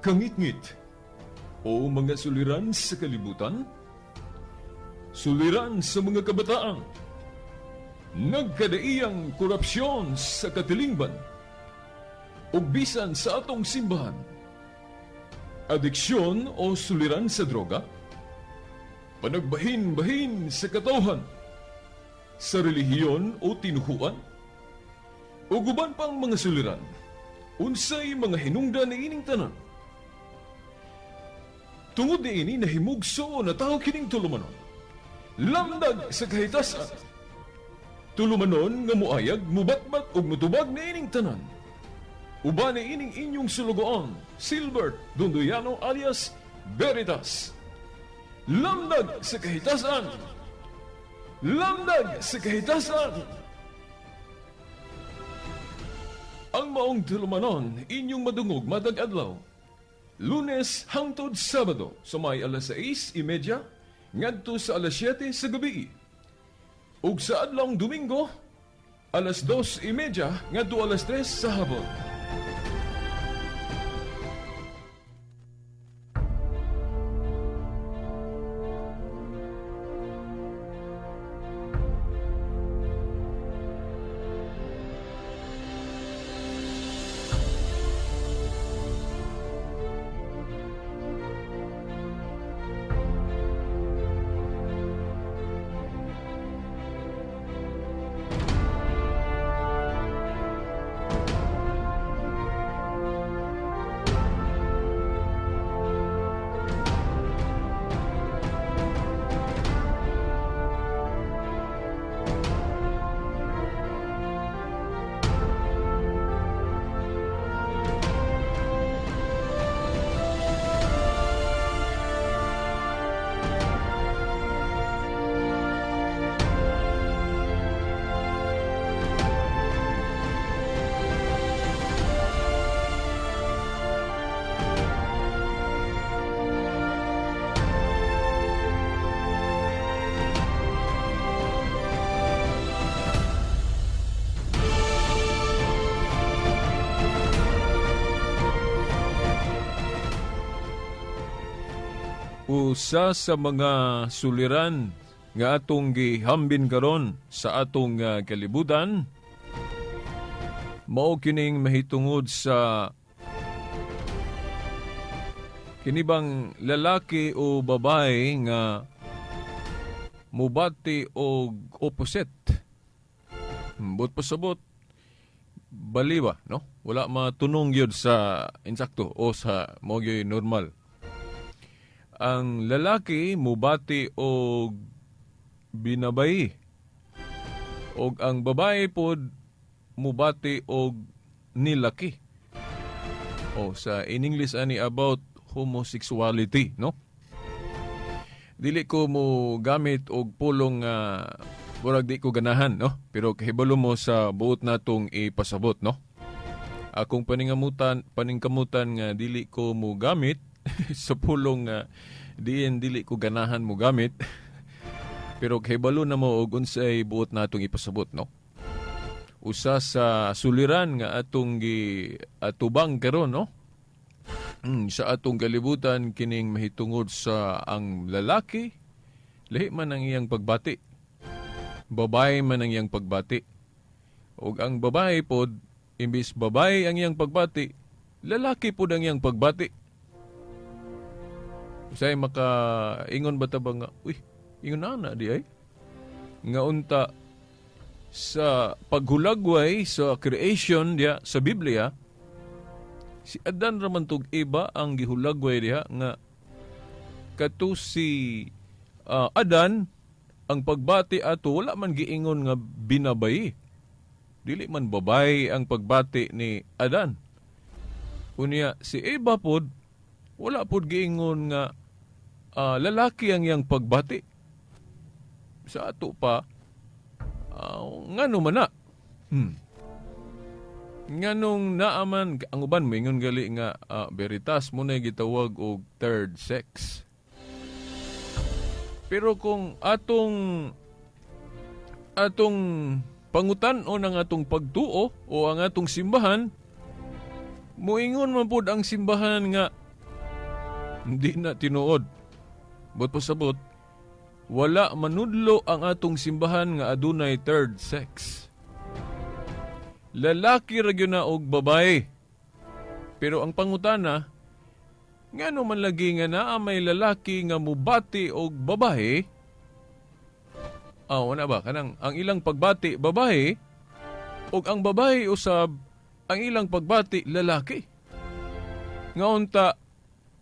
Kangitngit o mga suliran sa kalibutan, suliran sa mga kabataan, nagkadaiyang korupsyon sa katilingban, ug bisan sa atong simbahan, adiksyon o suliran sa droga, panagbahin-bahin sa katawhan, sa relihiyon o tinuhuan, ug uban pang mga suliran, unsay mga hinungdan niining tanan. Tungod niini nahimugso na tao kining tulumanon. Lamdag sa kahitasan. Tulumanon nga muayag, mubatbat ug mutubag niining tanan. Uban niining inyong sulugoon, Silbert Dondoyano alias Veritas. Lamdag sa kahitasan. Lamdag sa kahitasan. Ang maong tulumanon inyong madungog matag adlaw. Lunes hangtod Sabado sa may alas 6:30 ngadto sa alas 7 sa gabi. Ug sa adlawng Domingo alas 2:30 ngadto alas 3 sa hapon. Usa sa mga suliran nga atong gihambin karon sa atong kalibutan mao kining mahitungod sa kinibang lalaki o babae nga mubati og opposite. But pasabot baliwa, no? Wala matunong gyud sa insakto o sa mao gyud normal. Ang lalaki mubati og binabay og ang babae pod mubati og nilaki. O sa in English ani about homosexuality, no? Dili ko mo gamit og pulong murag di ko ganahan, no? Pero kahibalo mo sa buot natong ipasabot, no? Akong paningkamutan nga dili ko mo gamit sa pulong nga diin dili ko ganahan mo gamit. Pero kahibalo na mo og unsay buot natong ipasabot, no? Usa sa suliran nga atong giatubang karon, no? Sa atong kalibutan kining mahitungod sa ang lalaki lahi man ang iyang pagbati, babae man ang iyang pagbati, ug ang babae pod imbis babae ang iyang pagbati, lalaki pod ang iyang pagbati. Usay maka ingon ba ta ba nga, uy, ingon na na di ay nga unta sa paghulagway sa creation diya sa Biblia, si Adan raman tug iba ang gihulagway diha nga kato si Adan ang pagbati ato wala man giingon nga binabay. Dili man babay ang pagbati ni Adan. Unya si Eva pod wala pod giingon nga lalaki ang iyang pagbati. Sa ato pa ngano man na? Nganong naaman ang uban moingon gali nga Veritas mo na gitawag og third sex. Pero kung atong pangutan-on ang atong pagtuo o ang atong simbahan, moingon man pud ang simbahan nga Hindi na tinuod. But pasabot, wala manudlo ang atong simbahan nga adunay third sex. Lalaki ra gyud na og babae. Pero ang pangutana, ngano man lagi nga naa may lalaki nga mubati og babae? Ah, wala ba? Kanang ang ilang pagbati babae og ang babae usab ang ilang pagbati lalaki. Nga unta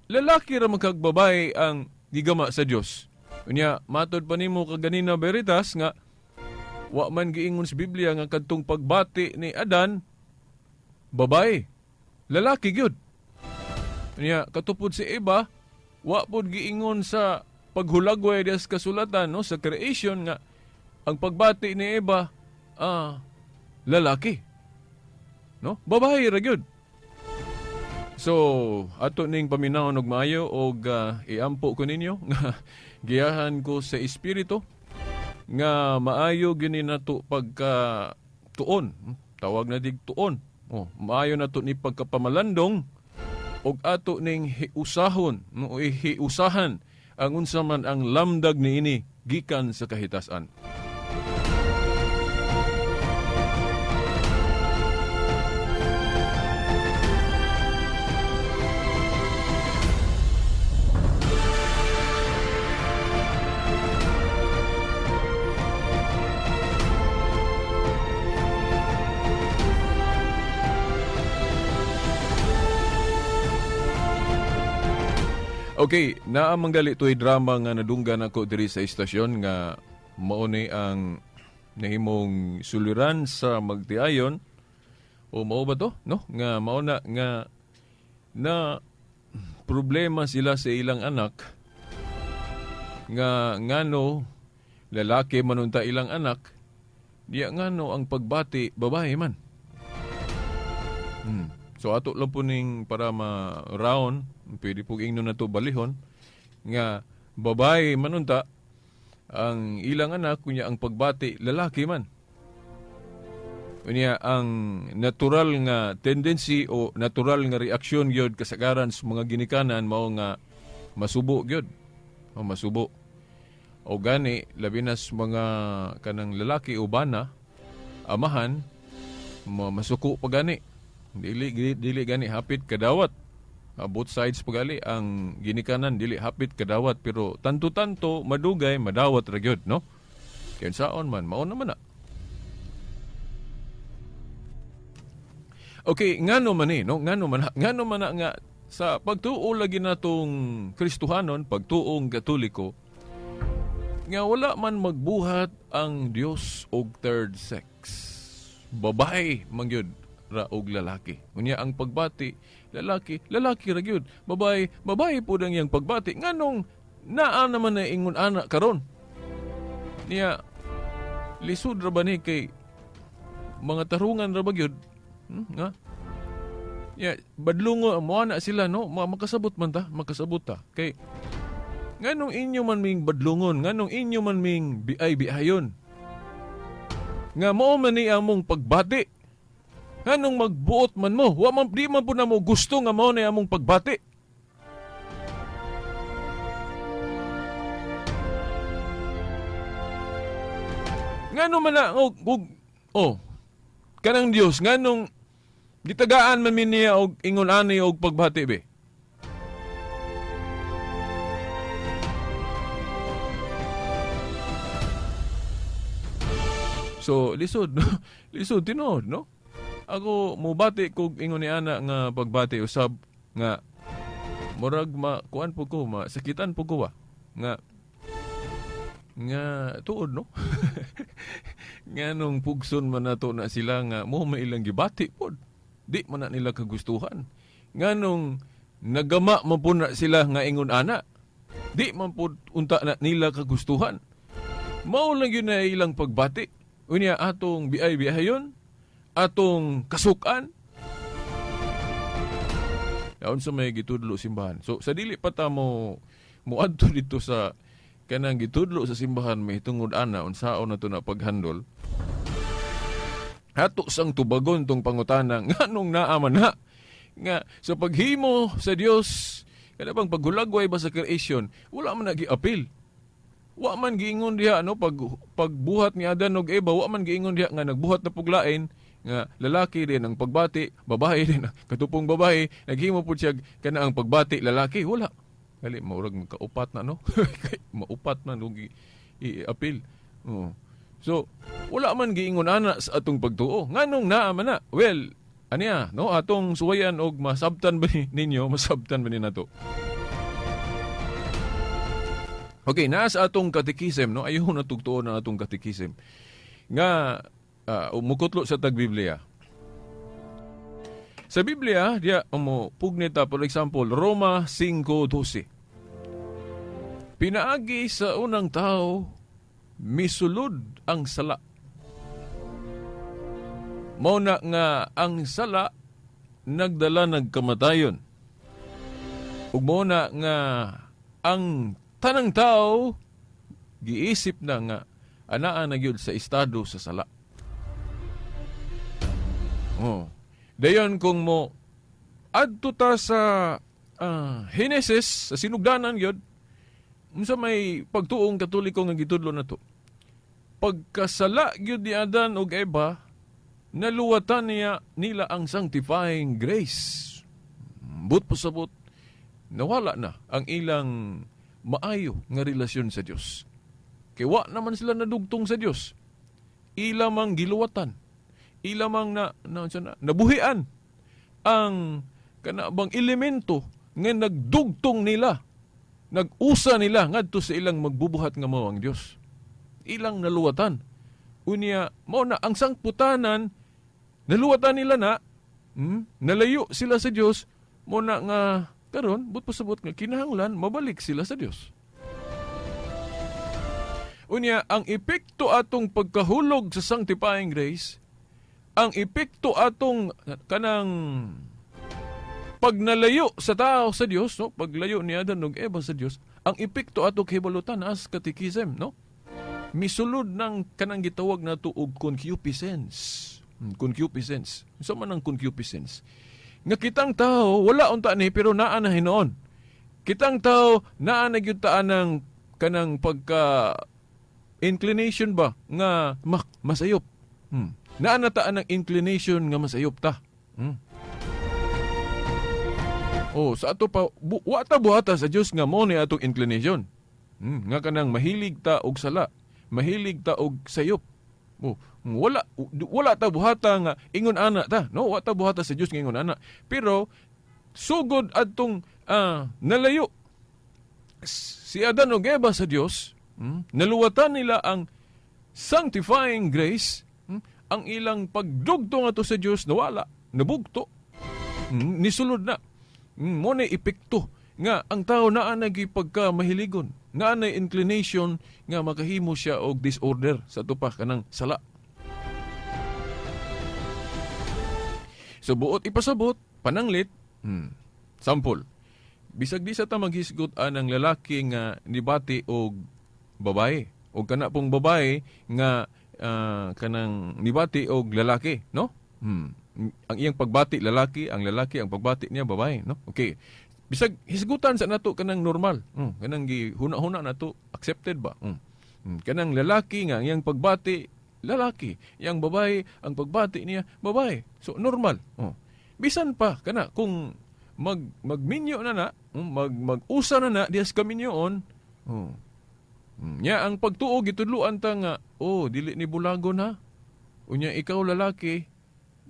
lalaki ra man kag babae ang gigama sa Dios. Unya matod pa nimo kaganina Veritas nga wa man giingon sa Biblia nga kadtong pagbati ni Adan babae, lalaki gyud. Unya katupod si Eva, wa pod giingon sa paghulagway diha sa kasulatan, no, sa creation nga ang pagbati ni Eva lalaki. No? Babae ra gyud. So, ato ning paminawon og maayo og iampo ko ninyo nga giyahan ko sa espiritu nga maayo gini nato pagka tuon, tawag na dig tuon. Oh, maayo nato ni pagkapamalandong og ato ning hiusahon, no, hiusahan ang unsa man ang lamdag niini gikan sa kahitasan. Okay, naa man gali to'y drama nga nadunggan ako diri sa istasyon nga mao ni ang nahimong suliran sa magtiayon o mao ba to, no? Nga mao na nga na problema sila sa ilang anak nga ngano lalaki man unta ilang anak diya ngano ang pagbati babae man. So ato lang po ning para ma-round, pwede po ingnon na to balihon, nga babae manunta ang ilang anak, kunya ang pagbati lalaki man. Unya ang natural nga tendency o natural nga reaksyon gyud kasagaran sa mga ginikanan mao nga masubo gyud. O masubo. O gani labi na sa mga kanang lalaki o bana, amahan, masuko pa gani. Dili gani hapit kadawat. Both sides pagali ang ginikanan dili hapit kadawat pero tanto-tanto madugay madawat ra gyud, no? Kaya saon man mao naman na. Okay, ngano man ni, no? Ngano man na nga sa pagtuo lagi natong Kristohanon, pagtuong Katoliko, nga wala man magbuhat ang Dios og third sex. Babae man gyud ra og lalaki. Unya ang pagbati, lalaki, lalaki ra gyud. Babae, babae pud ang iyang pagbati. Nganong naa naman na ingon ana karon? Niya lisod ra ba ni kay mga tarungan ra ba gyud? Nga? Ya, badlungo mo na sila, no? Makasabot man ta, makasabot ta. Kay nganong inyo man ming badlungon, nganong inyo man ming biay-biayon? Nga mao man ni among pagbati. Nganong magbuot man mo, wa man, di man po na mo gusto nga mao na among pagbati. Ngano man na, oh, kanang Dios, nganong gitagaan man mi niya og ingon ani og pagbati be. So lisod, no? Lisod tinuod, no? Ako mubati kog ingon ni ana nga pagbati usab nga murag ma kuan po ko, masakitan po ko ba nga nga tuod, no? Nga nung pugson man nato na sila nga mo may ilang gibati pod, di man na nila kagustuhan. Nga nung nagama man po na sila nga ingon ana, di man po unta na nila kagustuhan. Mao lang yun na ilang pagbati. Unya atong biay-biayon, atong kasukan. Yaon sa may gitudlo simbahan. So sa dili pa ta mo muadto dito sa kanang gitudlo sa simbahan may tungod ana unsaon na to na paghandol. Hato sang tubagon tong pangutana nganong naa man na nga sa paghimo sa Dios Kada bang paghulagway ba sa creation, wala man nagi-appeal. Wa man giingon diha, no, pag pagbuhat ni Adan ug Eva, wa man giingon diha nga nagbuhat na pug lain nga lalaki din ang pagbati, babae din katupong babae, naghimo pud siya kana ang pagbati lalaki, wala. Gali maurag magkaupat na, no? Maupat na og i-appeal. Oh. So, wala man giingon ana sa atong pagtuo. Nganong naa man na? Well, aniya, no, atong suwayan og masabtan ba ninyo, masabtan ba ni nato. Okay, naa sa atong katekism, no, ayaw na tugtuon na atong katekism nga mukutlo sa tag Biblia. Sa Biblia, diya mo pugnita, for example, Roma 5:12. Pinaagi sa unang tao, misulod ang sala. Mao na nga ang sala nagdala nagkamatayon. Ug mao na nga ang tanang tao giisip na nga anaa na gyud sa estado sa sala. Oh. Dayon kung mo adto ta sa Genesis, sa sinugdanan gyud, unsa may pagtuong Katoliko nga gitudlo na to? Pagkasala gyud ni Adan ug Eva, naluwatan nila ang sanctifying grace. But pasabot, nawala na ang ilang maayo nga relasyon sa Dios. Kay wa naman sila nadugtong sa Dios. Ila mang giluwatan. Ila mang na, nabuhian ang kana bang elemento nga nagdugtong nila, nag-usa nila ngadto sa ilang magbubuhat nga mao ang Dios. Ilang naluwatan. Unya, mao na ang sangputanan, naluwatan nila na, nalayo sila sa Dios, mao na nga karon but pasabot nga kinahanglan mabalik sila sa Dios. Unya, ang epekto atong pagkahulog sa sanctifying grace, ang epekto atong kanang pagnalayo sa tao sa Dios, no? Paglayo ni Adan ug Eva sa Dios, ang epekto ato kahibalutan as catechism, no? Misulod ng kanang gitawag nato og concupiscence. Concupiscence. Unsa man ang concupiscence? Nga kitang tao wala unta ni, pero naa na hinuon. Kitang tao naa na gyud ta ng kanang pagka inclination ba nga masayop. Naa na ta ng inclination nga masayop ta. Oh, sa ato pa wa ta buhata sa Dios nga mo ni atong inclination. Nga kanang mahilig ta og sala, mahilig ta og sayop. Oh, wala ta buhata nga ingon ana ta, no? Wa ta buhata sa Dios nga ingon ana. Pero sugod adtong nalayo si Adan ug Eva sa Dios, naluwatan nila ang sanctifying grace, ang ilang pagdugtong ato sa Dios nawala, nabugto. Nisulod na. Mo na epekto nga ang tao naa nagi pagka mahiligon, naa na inclination nga makahimo siya og disorder sa ato pa kanang sala. So buot ipasabot, pananglit, sample. Bisag di sa ta maghisgot anang lalaki nga nibati og babae og kana pong babae nga kanang nibati og lalaki, no? Ang iyang pagbati lalaki, ang lalaki ang pagbati niya babae, no? Okay. Bisag hisgutan sa nato kanang normal, kanang gihuna-huna nato accepted ba? Kanang lalaki nga ang iyang pagbati lalaki, iyang babae ang pagbati niya babae. So normal. Oh. Bisan pa kana kung magminyo na na, mag-usa na na dias kaminyoon. Oh. Nya ang pagtuo gitudloan ta nga, oh, dili ni bulagon ha. Unya ikaw lalaki,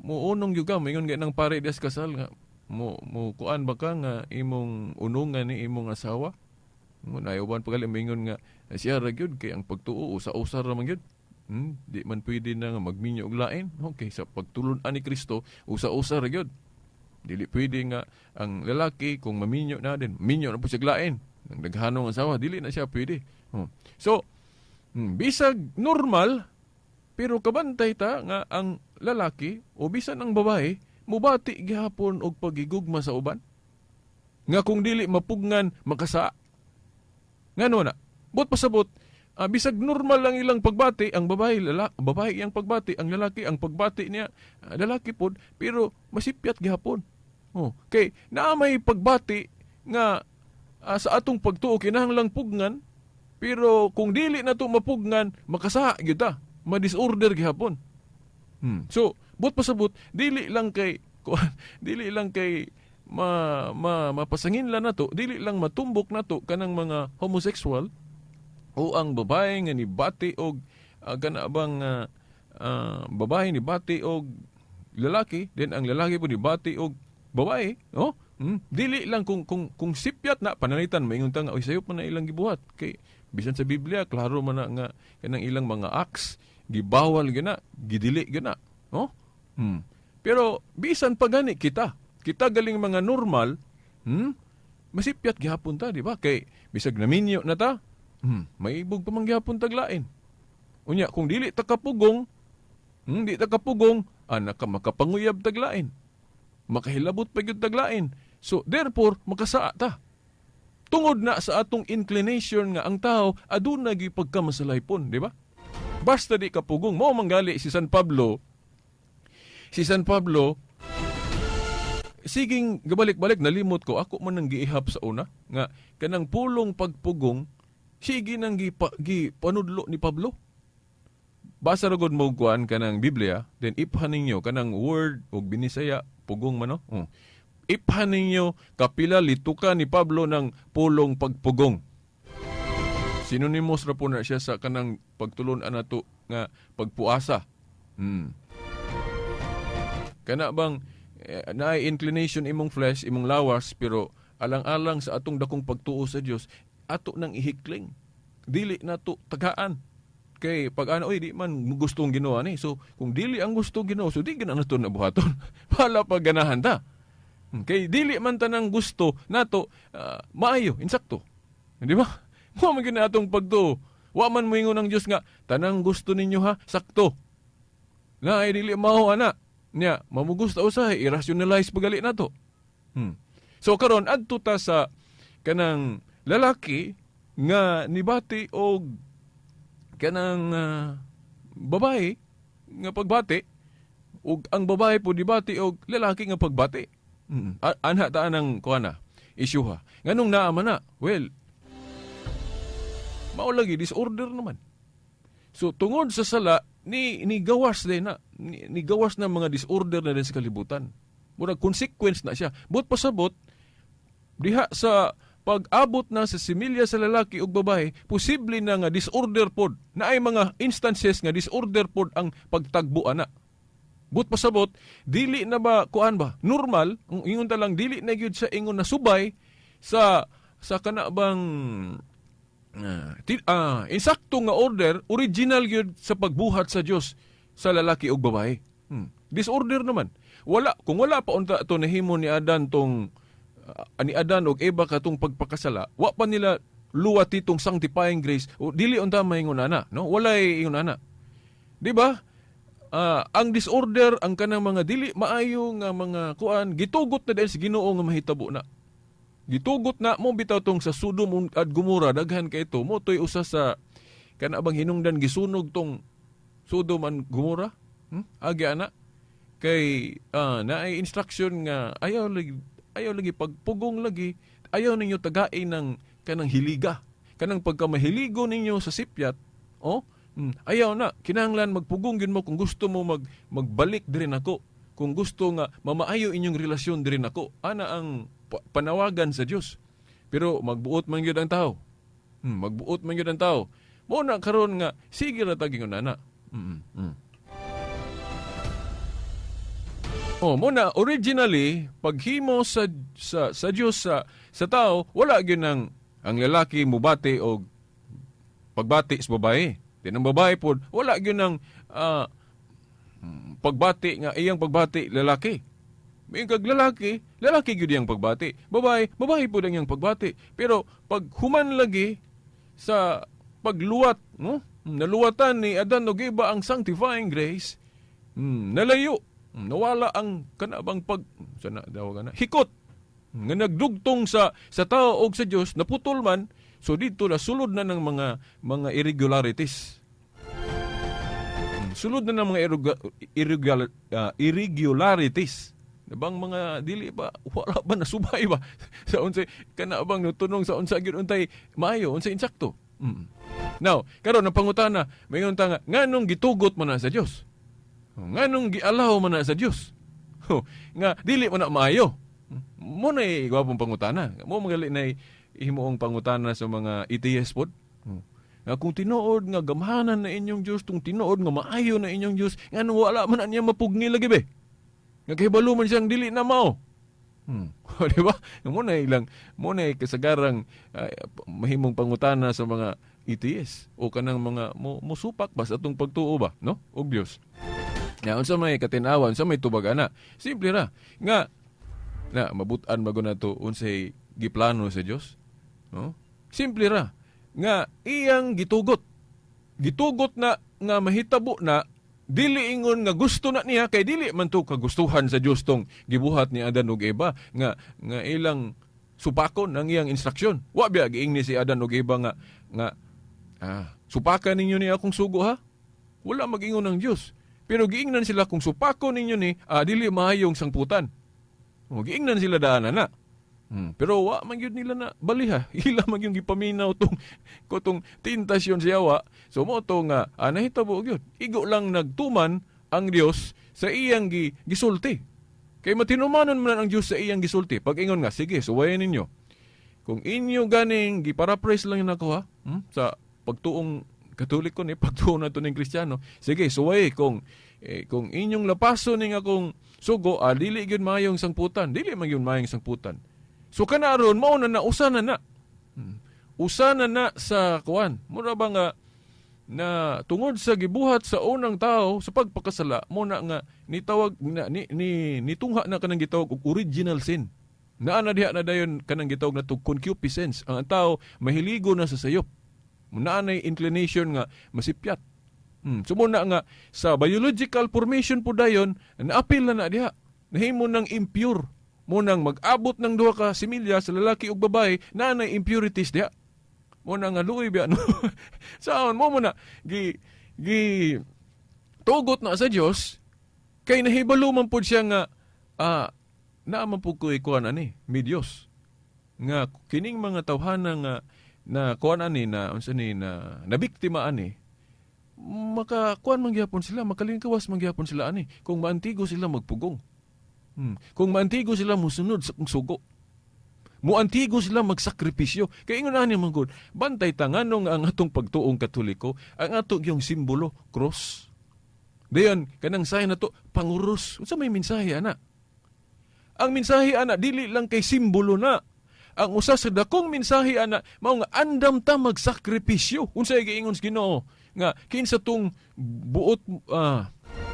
muunong gyud ka, moingon gyud ng pare dias kasal nga mo mo kuan ba ka nga imong unungan ni imong asawa? Ngun ayaw ban pagali moingon nga siya ra gyud kay ang pagtuo usa-usa ra man gyud. Di man pwede na nga magminyo og lain. Okay, sa pagtulon-an ni Kristo, usa-usa ra gyud. Dili pwede nga ang lalaki kung maminyo na din, minyo na po siya lain. Ang daghanong asawa, dili na siya pwede. Oh. So, bisag normal, pero kabantay ta nga ang lalaki o bisan ang babae, mubati gihapon og pagigugma sa uban. Nga kung dili mapugngan, makasa. Ngano na? But pasabot, bisag normal lang ilang pagbati, ang babae, babae iyang pagbati, ang lalaki, ang pagbati niya, lalaki pod, pero masipyat gihapon. Oh, kay naa may pagbati nga sa atong pagtuo kinahanglang pugnan, pero kung dili na to mapugnan, makasaha gyud ta, ma-disorder gihapon. So, buot pasabot, dili lang kay kuan, dili lang kay ma, ma mapasangin lang nato, dili lang matumbok nato kanang mga homosexual o ang babae nga ni bati og kana bang babae ni bati og lalaki, then ang lalaki po ni bati og babae, oh? Dili lang kung sipyat na pananglitan maingon ta nga, "Oy, sayop man na ilang gibuhat," kay bisan sa Biblia klaro man na nga kanang ilang mga acts gibawal gyud na, gidili gyud na, oh? Pero bisan pa gani kita, kita galing mga normal, Masipyat gihapon ta, di ba? Kay bisag naminyo na ta, maibog pa man gihapon taglain. Unya kung dili ta kapugong, di ta kapugong, naka makapanguyab taglain. Makahilabot pa gyud taglain. So therefore makasaa ta. Tungod na sa atong inclination nga ang tao aduna gyud pagkamasalaypon, di ba? Basta di kapugong mo manggali si San Pablo. Si San Pablo siging gabalik-balik, nalimot ko, ako man nang giihap sa una nga kanang pulong pagpugong sige nang gi panudlo ni Pablo. Basa ra gud mo kuan kanang Biblia, then iphan ninyo kanang word og Binisaya pugong man, no? Oh. Iphan ninyo kapila lituka ni Pablo ng pulong pagpugong. Synonymous ra po na siya sa kanang pagtulon nato nga pagpuasa. Kana bang naay inclination imong flesh, imong lawas, pero alang-alang sa atong dakong pagtuo sa Dios, ato nang ihikling. Dili na to tagaan. Kay pag ano, oy, di man gustong Ginoo ni. So kung dili ang gusto Ginoo, so di gina nato na buhaton. Wala pa ganahan ta. Kay dili man tanang gusto nato maayo, insakto. Di ba? Mo man gyud na atong pagtuo. Wa man moingon ang Dios nga tanang gusto ninyo ha, sakto. Na ay dili mao ana. Nya, mamugusta usahay, i-rationalize pagali nato. So karon adto ta sa kanang lalaki nga nibati og kanang babae nga pagbati ug ang babae po nibati og lalaki nga pagbati. Anha ta ang kuana isyuha. Nganong naa man na? Well, mao lagi disorder naman. So tungod sa sala ni gawas din na ni gawas na mga disorder na din sa kalibutan. Murag consequence na siya. But pasabot diha sa pag-abot na sa similya sa lalaki ug babae, posible na nga disorder pod. Naay mga instances nga disorder pod ang pagtagbo ana. But pasabot, dili na ba kuan ba? Normal, ang ingon ta lang dili na gyud sa ingon na subay sa kana bang insakto nga order, original gyud sa pagbuhat sa Dios sa lalaki ug babae. Disorder naman. Wala kung wala pa unta to nahimo ni Adan tong ni Adan ug Eva katong pagpakasala, wa pa nila luwat itong sanctifying grace, o, dili unta maingon ana, no? Walay ingon ana. Di ba? Ang disorder, ang kanang mga dili maayo nga mga kuan, gitugot na dahil sa Ginoo nga mahitabo na. Gitugot na mo bitaw tong sa Sodom at Gomora, daghan kay ito mo toy usa sa kana bang hinungdan gisunog tong Sodom and Gomora. Agi ana kay naay instruction nga ayaw lagi pagpugong lagi, ayaw ninyo tagain ng kanang hiliga, kanang pagkamahiligo ninyo sa sipyat, oh. Ayaw na, kinahanglan magpugong gyud mo kung gusto mo magbalik diri nako, kung gusto nga mamaayo inyong relasyon diri nako. Ana ang panawagan sa Dios, pero magbuot man gyud ang tao. Magbuot man gyud ang tao. Mo na karon nga sige ra tagingon ana. Oh, mo na originally paghimo sa Dios sa tao, wala gyud ang lalaki mubati og pagbati sa babae. Din ang babae pod wala gyud ang pagbati nga iyang pagbati lalaki. May kag lalaki, lalaki gyud iyang pagbati. Babae, babae pod ang iyang pagbati. Pero pag human lagi sa pagluwat, no? Naluwatan ni Adan ug Eva ang sanctifying grace, nalayo, nawala ang kanabang pag sana daw kana hikot nga nagdugtong sa tao og sa Dios, naputol man. So dito na sulod na ng mga irregularities. Sulod na ng mga irregularities. Bang mga dili ba, wala ba nasubay ba sa unsay kana bang nutunong sa unsa gyud untay maayo, unsay insakto. Now, karon ang pangutana, maingon ta nga, nganong gitugot man na sa Dios? Nganong gialaw man na sa Dios? Nga dili man na maayo. Mo na gwapong pangutana. Mo magali na himuong pangutana sa mga atheist pod. Nga kung tinuod nga gamhanan na inyong Dios, kung tinuod nga maayo na inyong Dios, nganong wala man na niya mapugni lagi be? Nga kahibalo man siyang dili na mao. Di ba? Mo na ilang mo na kasagarang mahimong pangutana sa mga atheist o kanang mga mo musupak ba sa atong pagtuo ba, no? Og Dios. Nga unsa may katinawan, unsa may tubag ana? Simple ra. Nga na mabutan bago na to unsay giplano sa Dios. No? Simple ra. Nga iyang gitugot. Gitugot na nga mahitabo na, dili ingon nga gusto na niya, kay dili man to kagustuhan sa Dios tong gibuhat ni Adan ug Eva nga nga ilang supakon ang iyang instruksyon. Wa biya giingni si Adan ug Eva nga nga supakan ninyo ni akong sugo, ha? Wala mag-ingon ang Dios. Pero giingnan sila, kung supakon ninyo ni, dili maayong sangputan. O, giingnan sila daan na. Pero wa man gyud nila na baliha. Ila man gyud gipaminaw tong kotong tentasyon sa yawa. So mo to nga nahitabo gyud. Igo lang nagtuman ang Dios sa iyang gisulti. Kay matinumanon man ang Dios sa iyang gisulti. Pag ingon nga, sige, suwayan ninyo. Kung inyo ganing giparaphrase lang nako ha, sa pagtuong Katoliko ni pagtuo na to ning Kristiyano. Sige, suway kung inyong lapaso ning akong sugo, dili gyud maayong sangputan, dili man gyud maayong sangputan. So kana aron mao na na usa na na. Usa na na sa kuan. Mura ba nga na tungod sa gibuhat sa unang tao sa pagpakasala, mo na nga nitawag na, ni, ni nitungha na kanang gitawag og original sin. Naa na diha na dayon kanang gitawag na to concupiscence. Ang tao mahiligo na sa sayop. Naa na inclination nga masipyat. So mo na nga sa biological formation po dayon, naapil na na diha. Nahimo ng impure. Mo nang mag-abot ng duha ka similya sa lalaki ug babae, naa na impurities diha. Mo na nga luoy biya, no. Saon mo mo na gi gi tugot na sa Dios kay nahibalo man pud siya nga naa man pud ko'y kuan ani mi Dios nga kining mga tawhana nga na kuan ani, na unsa ni, na nabiktima ani, maka kuan man gyapon sila, makalingkawas man gyapon sila ani kung maantigo sila magpugong. Kung maantigo sila musunod sa kong sugo. Muantigo sila magsakripisyo. Kay ingon ani man gud, bantay ta nganong ang atong pagtuong Katoliko, ang ato yung simbolo, cross. Dayon kanang sign na to, panguros. Unsa may mensahe ana? Ang mensahe ana dili lang kay simbolo na. Ang usa sa dakong mensahe ana mao nga andam ta magsakripisyo. Unsay giingon sa Ginoo nga kinsa tong buot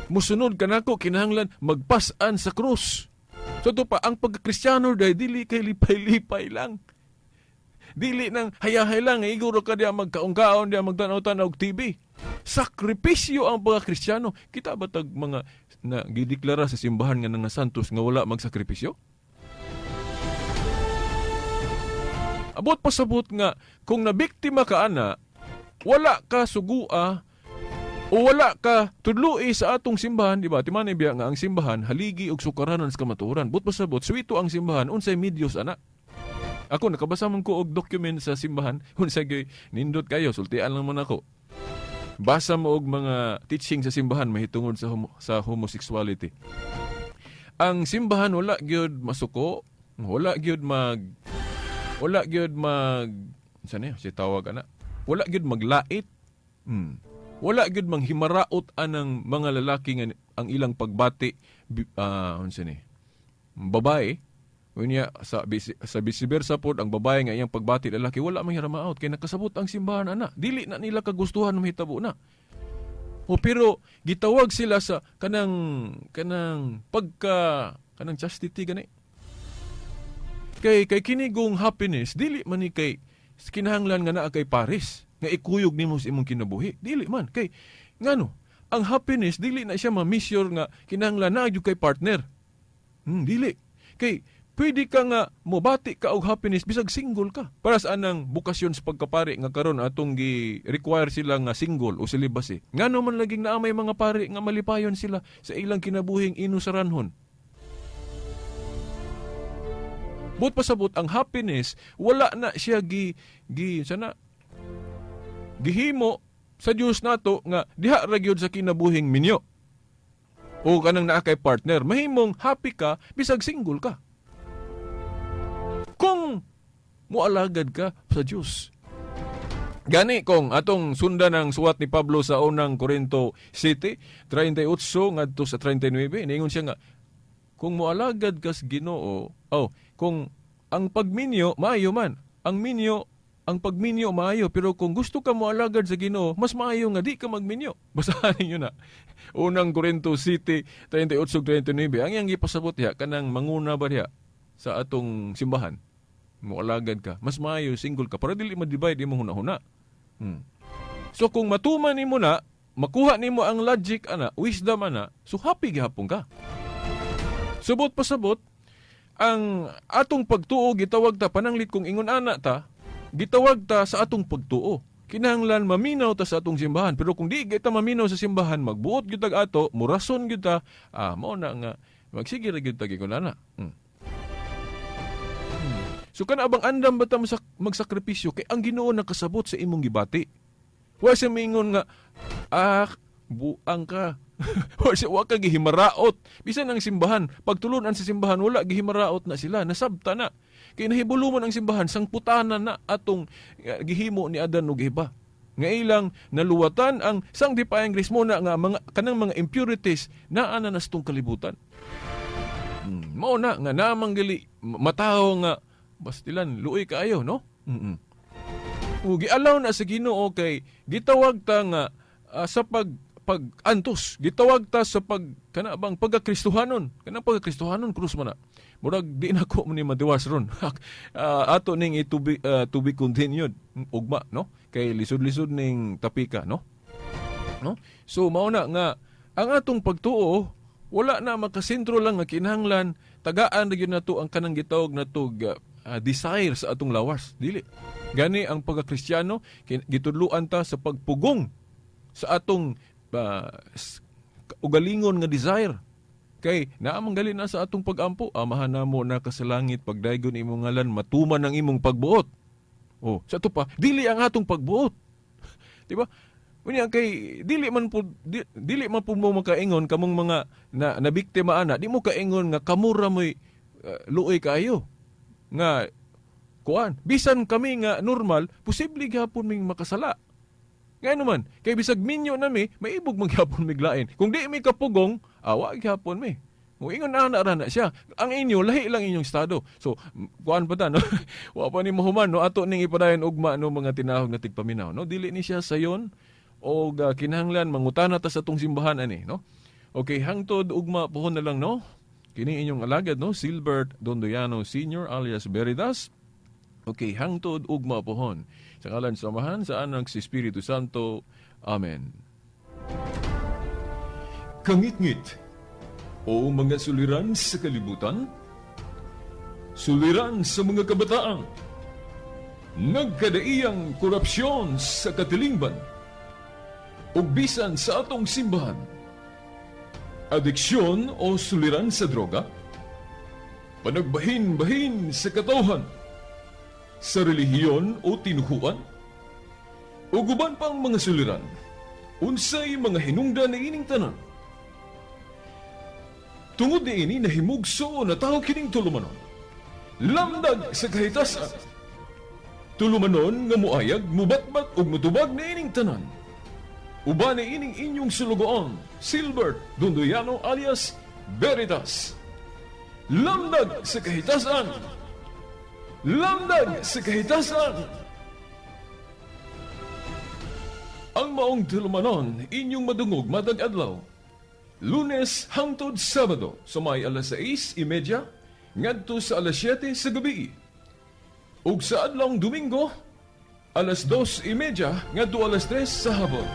musunod kanako, kinahanglan magpas-an sa krus. So to pa ang pagkakristyano dahil dili kay lipay-lipay lang. Dili nang hayahay lang, iguro ka diya magkaon-kaon diya, magtanaw-tanaw og TV. Sakripisyo ang pagkakristyano. Kita ba tag mga na gideklara sa simbahan nga nga santos nga wala magsakripisyo? Abot pasabot nga kung nabiktima ka ana, wala ka sugua o wala ka tudloi sa atong simbahan, di ba? Timan biya nga ang simbahan haligi og sukaranan sa kamatuoran. But pasabot, suwito ang simbahan unsay medios ana. Ako nakabasa man ko og document sa simbahan, unsay gyud nindot kayo, sultian lang man ako. Basa mo og mga teaching sa simbahan mahitungod sa homosexuality. Ang simbahan wala gyud masuko, wala gyud mag unsa niya si tawag ana. Wala gyud maglait. Wala gyud manghimaraot anang mga lalaki nga ang ilang pagbati unsa ni? Babae. Unya sa vice versa pod, ang babae nga iyang pagbati lalaki, wala manghiramaot kay nakasabot ang simbahan ana. Dili na nila kagustuhan mahitabo na. O pero gitawag sila sa kanang kanang pagka kanang chastity gani. Kay kinigong happiness dili man ni kay kinahanglan nga naa kay Paris nga ikuyog nimo sa imong kinabuhi. Dili man kay ngano ang happiness dili na siya ma-measure nga kinahanglan naa gyud kay partner. Dili. Kay pwede ka nga mobati ka og happiness bisag single ka. Para sa anang bukasyon sa pagkapari nga karon atong gi-require sila nga single o celibacy. Ngano man laging naa may mga pari nga malipayon sila sa ilang kinabuhing inusaranhon. Buot pasabot, ang happiness wala na siya gi gi sana gihimo sa Dios nato nga diha ra gyud sa kinabuhing minyo o kanang naa kay partner. Mahimong happy ka bisag single ka kung moalagad ka sa Dios. Gani kung atong sundan ang suwat ni Pablo sa Unang Korinto 7:38 ngadto sa 39, niingon siya nga kung moalagad ka sa Ginoo, oh, kung ang pagminyo maayo man, ang minyo, ang pagminyo maayo, pero kung gusto ka moalagad sa Ginoo, mas maayo nga di ka magminyo. Basahan ninyo na. Unang Korinto 7:38-39. Ang iyang gipasabot diha, kanang manguna ba diha sa atong simbahan, moalagad ka, mas maayo single ka para dili ma-divide imong hunahuna. So kung matuman nimo na, makuha nimo ang logic ana, wisdom ana, so happy gihapon ka. Subot pasabot, ang atong pagtuo, gitawag ta, pananglit kung ingon ana ta, gitawag ta sa atong pagtuo. Kinahanglan maminaw ta sa atong simbahan. Pero kung di kita maminaw sa simbahan, magbuot gyud tag ato, murason gyud ta, mao na nga magsige ra gyud tag ingon ana. So kana bang andam ba ta magsakripisyo kay ang Ginoo nakasabot sa imong gibati. Wa siya mingon nga buang ka. Wa siya, wa ka gihimaraot. Bisan ang simbahan, pagtulunan sa simbahan, wala gihimaraot na sila, nasabta na. Kay nahibulo man ang simbahan, sangputanan na atong gihimo ni Adan ug Eva. Nga ilang naluwatan ang sanctifying grace mo na nga mga kanang mga impurities naa na sa atong kalibutan. Mao na nga namang gali matawo nga bastilan luoy kaayo, no? Ug gialaw na sa Ginoo kay gitawag ta nga sa pag pag-antos, gitawag ta sa pag kana bang pagkakristohanon, kanang pagkakristohanon, krus man na. Murag di na ko ni madiwas ron. Ato ning itubi to be continued ugma, no? Kay lisod-lisod ning tapika, no? No? So mao na nga ang atong pagtuo wala na makasentro lang nga kinahanglan tagaan ra gyud nato ang kanang gitawag nato desire sa atong lawas, dili. Gani ang pagkakristyano, gitudloan ta sa pagpugong sa atong ugalingon nga desire. Kay naa man gali na sa atong pagampo, "Amahan namo na ka sa langit, pagdaygon imong ngalan, matuman ang imong pagbuot." Oh, sa ato pa, dili ang atong pagbuot. Di ba? Unya kay dili man po mo makaingon kamong mga na nabiktima ana, di mo kaingon nga kamura mo'y luoy kaayo. Nga kuan, bisan kami nga normal, posible gihapon ming makasala. Nga naman, kay bisag minyo nami, maibog magyapon miglain. Kung di mi kapugong, awa gyapon mi. Kung ingon ana ra na siya, ang inyo lahi lang inyong estado. So, kuan pa ta, no? Wa pa ni mahuman, no, ato ning ipadayon ugma, no, mga tinahog na tigpaminaw, no? Dili ni siya sayon og kinahanglan mangutana ta sa atong simbahan ani, no? Okay, hangtod ugma pohon na lang, no? Kini inyong alagad, no, Silbert Dondoyano Sr. alias Veritas. Okay, hangtod ugma pohon. Sa ngalan sa Amahan, sa Anak, sa Espiritu Santo. Amen. Kangitngit o mga suliran sa kalibutan, suliran sa mga kabataan, nagkadaiyang korupsyon sa katilingban, ug bisan sa atong simbahan, adiksyon o suliran sa droga, panagbahin-bahin sa katawhan, sa relihiyon o tinuhuan, ug uban pang mga suliran, unsay mga hinungdan ni ining tanan? Tungod niini, nahimugso na tao kining tulumanon. Lamdag sa Kahitasan. Tulumanon nga muayag, mubatbat ug mutubag niining tanan. Uban ni ining inyong sulugoon, Silbert Dondoyano alias Veritas. Lamdag sa Kahitasan. Lamdag sa Kahitasan. Ang maong tulumanon, inyong madungog matag adlaw, Lunes hangtod Sabado sa may alas 6:30 ngadto sa alas 7 sa gabi. Ug sa adlawng Domingo, alas 2:30 ngadto alas 3 sa hapon.